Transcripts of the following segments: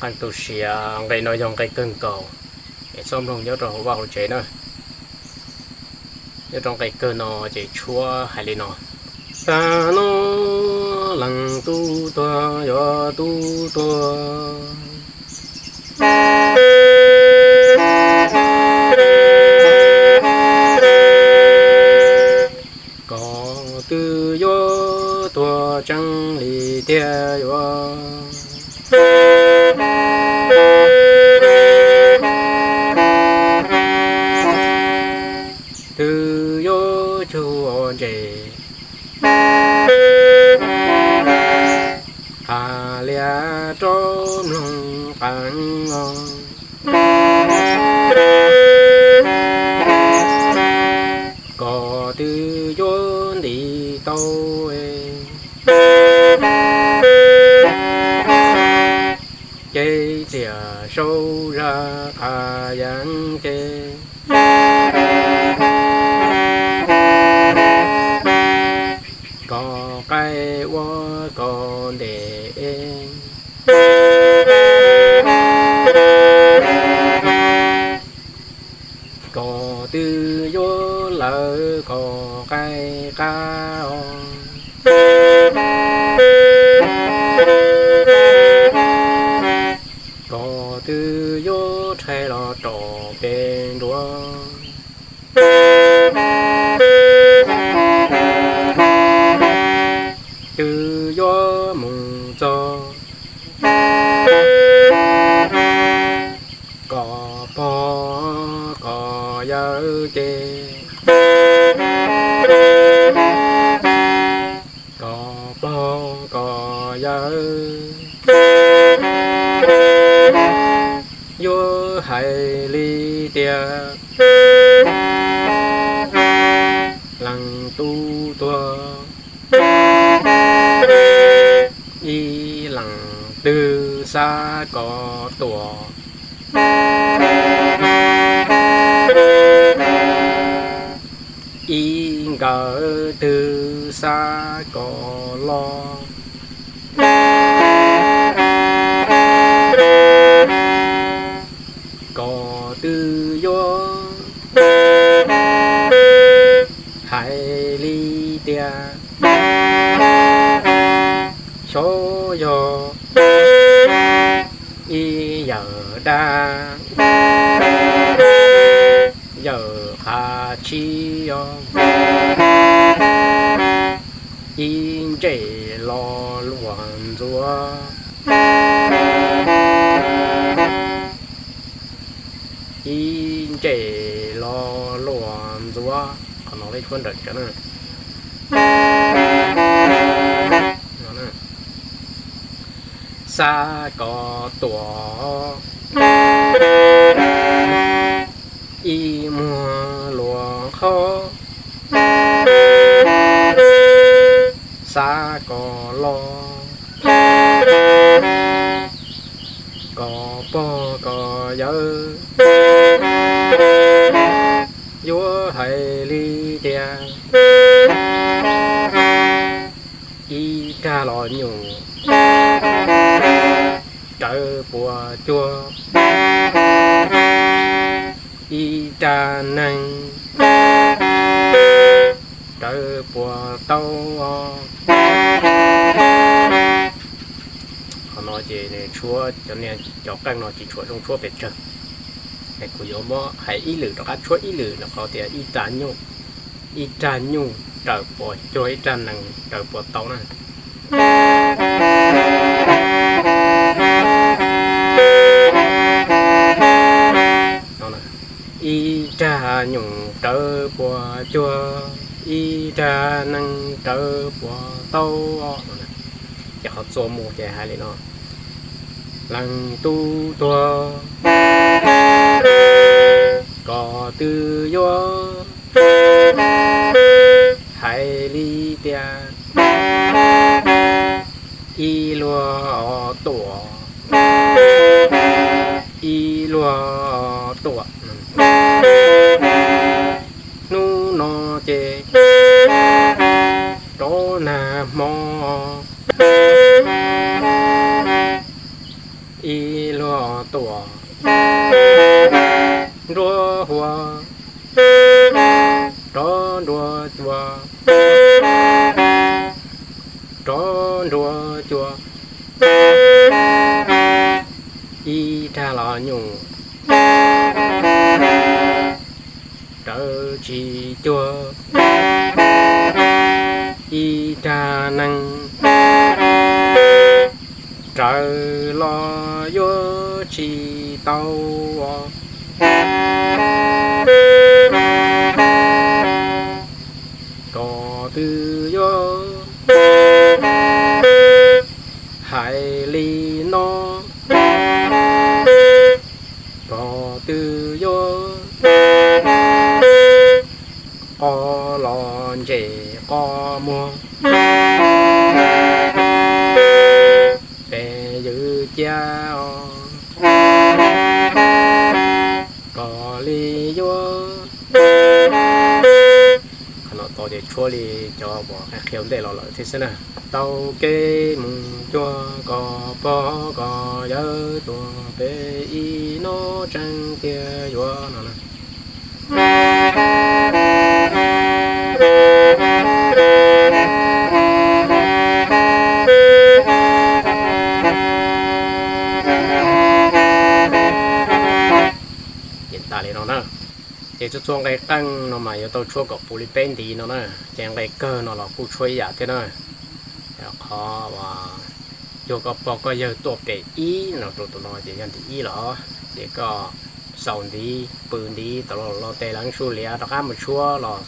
Qee tus siav, nqe no yog nqe kawg nkaus, es txhob mloog nyob rau hauv vaj hauv tsev na. Nyob rau nqe kawg no ces tshuab hais li no: Tag no leej tub tuag yuav tub tuag, koj twb yuav tuag tseeb li tiag yuav. Twb yuav tsum ua ntses qab lias rov mloog qab os, koj twb yuav nti tau ces txias saud zaj qab yeeb ces koj qaib ua koj ntes, koj twb yuav lawv koj qaib qab os, koj twb yuav rhais los rau pem nruab, twb yuav mus txog koj pog koj yawg ces, koj pog koj yawg yuav hais li tias leej tub tuag ib leeg twg xav kom tuam, ib nkawd twg xav kom los, koj twb yuav hais li tias xyov yog ib yawm dab, yawm qab tsib os, ib ntsej los luag ntxuav, ib ntsej los luag ntxuav. Qhov no lej tshuab nrawm tsawv na. Xav kom tuam ib muag luag qhov, xav kom los, koj pog koj yawg yuav hais li tias ib rag los nyuam rawv puas cuag ib rag neeg rawv puas tau os. Qhov no ces nws tshuab cov niag cov qeej no tsis tshua zoo tshuab pes tsawg. Es kuv yuav muab hais ib lwm rov qab tshuab ib lwm no qhov tias ib rag nyuj, ib rag nyuj raws puas cuag ib rag nees raws puas tau na. Ib rag nyuj raws puas cuag, ib rag nees raws puas tau. Ces qhov txuas mus ces hais li no: Leej tub tuag, koj twb yuav hais li tias ib luag tuam, ib luag tuam, hnub no ces rov nag hmo. Ib luag tuaj nruab hua, rov nruab cua, rov nruab cua, ib rag los nyuj rawv tsis cuag, ib rag neeg rawv los yuav tsis tau. Koj twb yuav hais li no, koj twb yuav qo los ntses qo muag, pes ywg cia os, koj li yuav. Qhov no tau ces tshuab li cov uas qhia ua ntej los lawm thiab xwb na. Tau kev mus cuag koj pog koj yawg tuaj pem ib no tseeb tiag yuav no na. Ces tas li no na. Ces txhua txhua nqe qeej no mas yuav tau tshuab kom puv li peb ntiv no na. Ces nqe kawg no los kuj tshuab ib yam thiab na. Qhov uas cuag koj pog koj yawg tuaj pem ib no rau tus no ces yog ntiv ib los, ces koj xaus ntiv pw ntiv tau los tes leev su liav rov qab mus tshuab los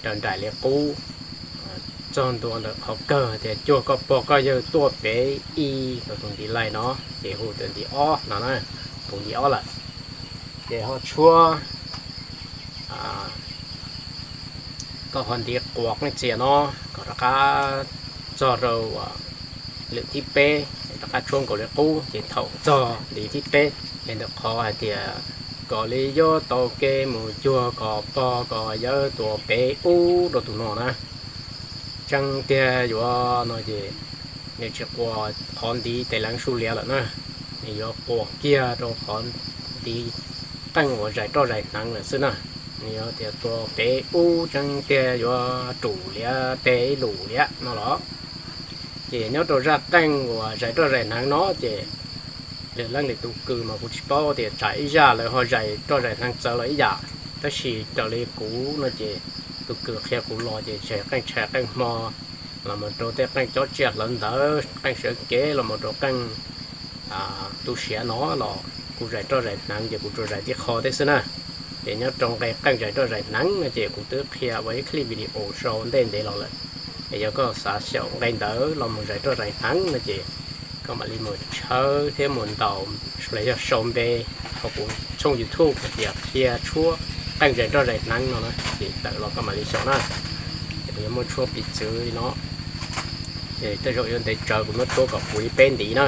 raws nraim li qub. Txog ntua ntawm qhov kawg tias cuag koj pog koj yawg tuaj pem ib rau tus ntiv laij no, ces hu tias ntiv ob no na, puv ntiv ob lawm. Ces ho tshuab koj qhov ntiv quas qeej txias no kom rov qab txog rau lwm thib peb, rov qab tshuab nkaus li qub, ces thaum txog ntiv thib peb, ces ntawm qhov hais tias koj li yuav tau kev mus cuag koj pog koj yawg tuaj pem ub rau tus no na. Tseeb tiag yuav no ces nws tsis quas qhov ntiv tes leev su liav lawm na, nws yuav quas kiag rau qhov ntiv qeej uas zais roj zais hneev lawm xwb na. Nws yuav tias tuaj pem ub tseeb tiag yuav rus liav tes ib lus liav no los. Ces nyob rau zaj qeej uas zais roj zais hneev no ces lwm leej lwm tus kws mas kuv tsis paub tias tsam ib zaj lawv ho zais roj zais hneev txawv los ib yam, tab sis raws li kuv no ces tus kws qhia kuv los ces zais qeej tshais qeej hmo los mus rau tej qeej cob tsiaj hlawv ntawv, qeej sawv kev los mus rau qeej tu siav no los kuv zais roj zais hneev ces kuv tsuas zais tib qho thiab xwb na. Ces nyob rau nqe qeej zais roj zais hneev no ces kuv twb qhia ua ib clip video sau ntej ntev los lawm. Es yog koj xav xyaum nqe ntawd los mus zais roj zais hneev no ces koj mam li mus tshawb thiab mus ntaus los yog sau npe hauv kuv tshooj YouTube hais tias qhia tshuab qeej zais roj zais hneev no na, ces tawm los koj mam li xyaum na. Ces kuv yuav muab tshuab piv txwv li no, ces tej zaum yuav ntev tsawv kuv muab tshuab kom puv li peb ntiv na.